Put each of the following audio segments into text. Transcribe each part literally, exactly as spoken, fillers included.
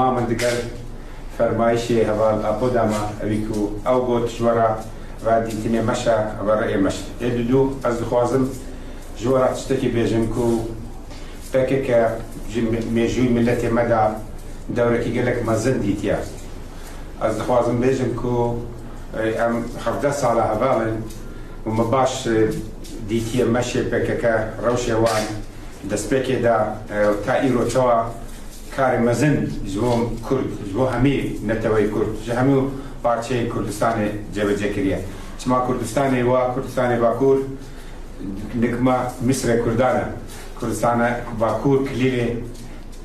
Min digel fermayîşê heval Apo dama, ewî ku ew got ji we re, re dîtinê meşe, re rêyê meşe. Ê didû, ez dixwazim ji we re tiştekî bêjim ku P K K ji me-, mêjûyî miletê me de dewrekî gelek mezin dîtiye. Ez dixwazim bêjim ku, e, em hevdeh sala heval in û me baş, e, dîtiye meşê P K K, rewşê wan, destpêkê de, e, ta îro çawa karê mezin ji bo Kurd, ji bo hemî neteweyê Kurd, ji hemî parçeyên Kurdistanê cebece kiriye. Çima Kurdistanê wa, Kurdistanê Bakur, nikma Misrê Kurdan e. Kurdistana Bakur kilîlê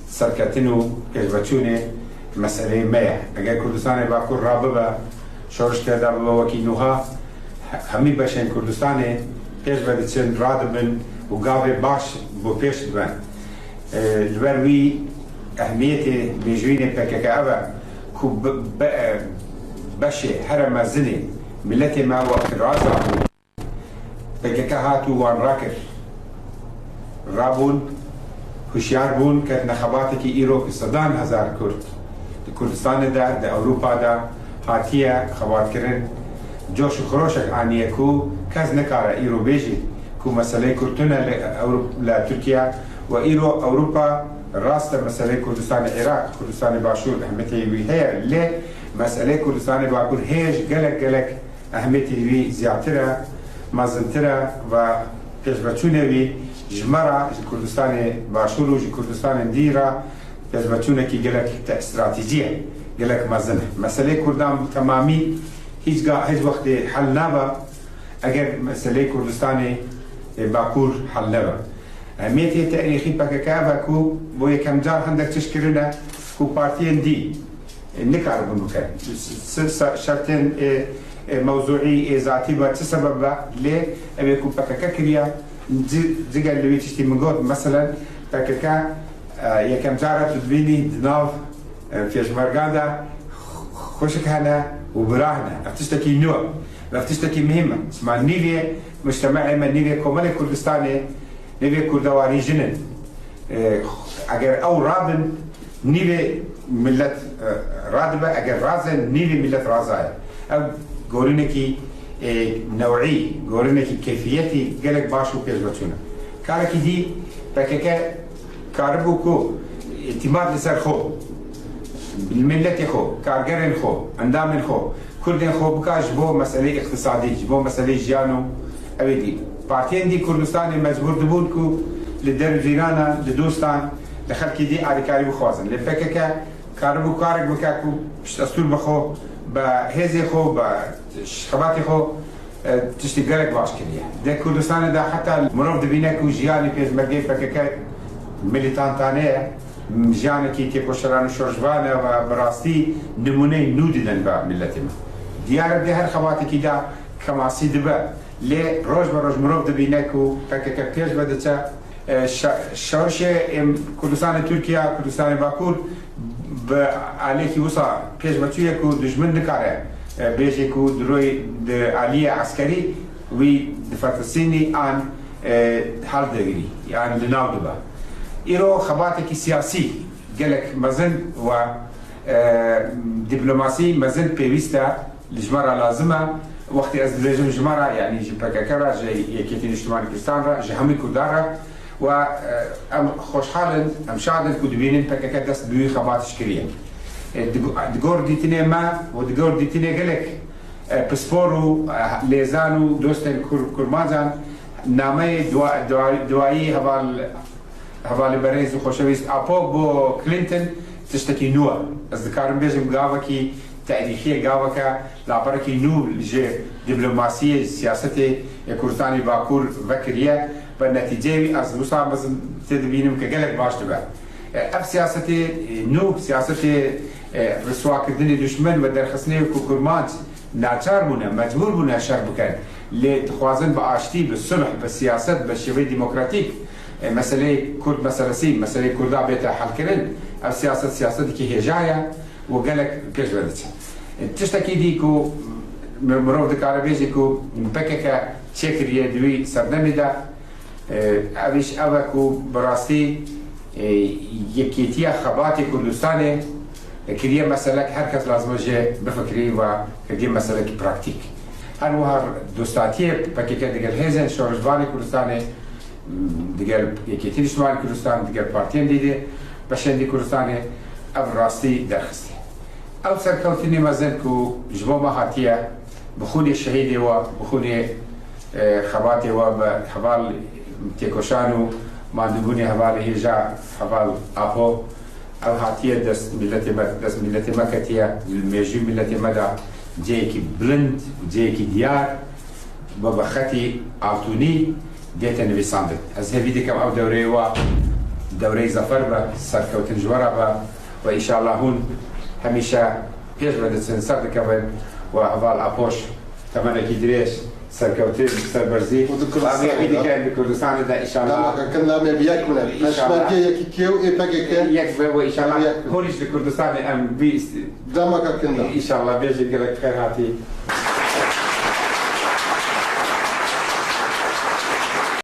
serketin û pêşveçûnê meseleyê me ye. Eger Kurdistanê Bakur rabibe, şorişkerde bibe wekî nuha, he-, hemî beşên Kurdistanê pêş ve diçin, radibin û gavê baş bo pêş diben. E, li ber wî ehmiyetê mêjûyînê P K K ev e ku be-, be-, e, beşê here mezinê miletê me wek raza bû. P K K hat û wan rakir. Rabûn, hişyar bûn, ketine xebatekî îro ku sedan hezar Kurd di Kurdistanê de, di Ewropa de hatiye xebatkirin. Coş û xiroşek aniye ku kes nikare îro bêjî ku meseleyê Kurd tune li Ewro-, li Tirkiye we îro Ewropa rast e, meseleyê Kurdistanê Iraq, Kurdistanê Başûr ehmetê wî heye, lê meseleyê Kurdistanê Bakur hêj gelek gelek ehmetî wî ziyadtir e, mezintir e ve pêşveçûnê wî ji me re, ji Kurdistanê Başûr û ji Kurdistanên dî re pêşveçûnekî gelek te-, stratejî ye, gelek mezin e. Meseleyê Kurdan bi temamî hiç ga-, hiç wextê hel nabe eger meseleyê Kurdistanê, e, Bakur hel nebe. Ehmiyetê tarîxî P K K ev e ku bo yekem car hindek tişt kirine ku partiyên dî e, nikaribûn bikin. S-, s-, şertên, e, e, mewzûî, ê zatî be, çi sebeb be, lê ew ê ku P K K kiriye, ci-, cigel li wî tiştî min got, meselen, P K K, e, yekem cara tu dibînî di nav, e, pêşmergan de xu-, xwişik hene û bira hene. Ev tiştekî nû ye. Ev tiştekî muhîm e. Çima nîvê mujtemeê me, nîvê komelê Kurdistanê, nîvê Kurda warî jin in. E, eger ew rabin, nîvê milet, e, radibe, eger razin, nîvê milet razaye. Ev gorinekî, e, new'î, gorinekî keyfiyetî gelek baş û pêşveçûn e. Karekî dî P K K karibû ku îtîmat li ser xwe, li miletê xwe, kargerên xwe, endamên xwe, Kurdên xwe bika ji bo meseleyê îqtisadî, ji bo meseleyê jiyan û ew ê dî. Partiyên dî Kurdistanê mecbûr dibûn ku li der û cîranan, li dostan, li xelkê dî alîkarî bixwazin. Lê P K K karibû karek bike ku piştestûr bi xwe, bi hêzê xwe, bi xebatê xwe, e, tiştê gelek baş kiriye. Di Kurdistanê de heta mirov dibîne ku jiyanê pêşmergeyê P K K milîtantane ye. Jiyanekî têkoşeran û şorjvan e ve bi rastî nimûneyê nû didin be miletê me. Diyar e, di her xebatekî de kemasî dibe. Lê roj be roj mirov dibîne ku P K K pêş ve diçe. E, şa-, şorişê êm Kurdistanê Tirkiye, Kurdistanê Bakur bi alêkî wisa pêş ve çûye ku dijmin nikare, e, bêje ku di royê di aliyê eskerî wî difertisînî an, e, hildegirî, yan li nav dibe. Îro xebatekî siyasî gelek mezin ve, e, dîplomasî mezin pêwîst e, li ji me re lazim e. Wextê ez dibêjim ji me re, yanî ji P K K re, ji Yekêtî Niştimanî Kurdistan re, ji hemî Kurdan re. Û, e, em xweşhal in, em şad in ku dibînin P K K dest bi wî xebatîş kiriye. E, di, di gor dîtinê me û di gor dîtinê gelek, e, pispor û, e, lêzan û dostên Kur-, Kurmancan nameyê dua-, dua-, duayî heval, hevalê berêz û xweşewîst Apo bo Clinton tiştekî nû ye. Ez dikarim bêjim gavekî tarîxî ye, gaveke laperekî nû ji dîplomasiyê, siyasetê Kurdistanê Bakur vekiriye. Bi netîceyê wî ez wisa mezin tê dibînim ke gelek baş dibe. E, ev siyasetê, e, nû, siyasetê, e, riswakirdinê duşmen ve derxistinê ku Kurmanc naçar bûne, mecbûr bûne şer bikin. Lê dixwazin bi aştî, bi sulh, bi siyaset, bi şêweyê demokratîk, e, meseleyê Kurd meselesî, meseleyê Kurda bête helkirin. Ev siyaset, siyasetekî hêja ye û gelek pêş ve diçe. E, tiştekî dî ku mi-, mirov dikare bêje ku P K K çêkiriye di wî serdemê de, e, ev îş ev e ku bi rastî, e, yekêtiya xebatê Kurdistanê Kiriye meselek her kes lazim e jê bifikirî ve kiriye meselekî praktîk. Her wiha dostatiye P K K digel hêzên şorişvanê Kurdistanê, digel Yekîtî Niştimanî Kurdistan, digel partiyên dî de beşên dî Kurdistanê ev rastî derxistî. Ew serkewtinê mezin ku ji bo me hatiye, bi xûnê şehîdê we, bi xûnê, e, xebatê we, bi heval têkoşan û mandûbûnê hevalê hêja heval Apo, ew hatiye dest miletê me, dest miletê me ketiye, li mêjû miletê me de cihekî bilind, cihekî diyar, bi, bi xetî altûnî dête nivîsandin. Ez hêvî dikim ew dewreyê we dewreyê zefer be, serkewtin ji we re be û înşallah hûn hemîşe pêş ve diçin, ser dikevin û heval Apoş temenekî dirêj, serkewtin, serberzî. Û di Kurdistanê Em hêvî de. dikin di Kurdistanê de înşallah. Dema kakin namê bi yek bine. Înşallah. Pêşmerge yekîtiyê û ê P K K. Yek be û înşallah Yek bine. hûn jî di Kurdistanê em vî ist- Dema kakin da. Înşallah bêjin gelek xêr hatî.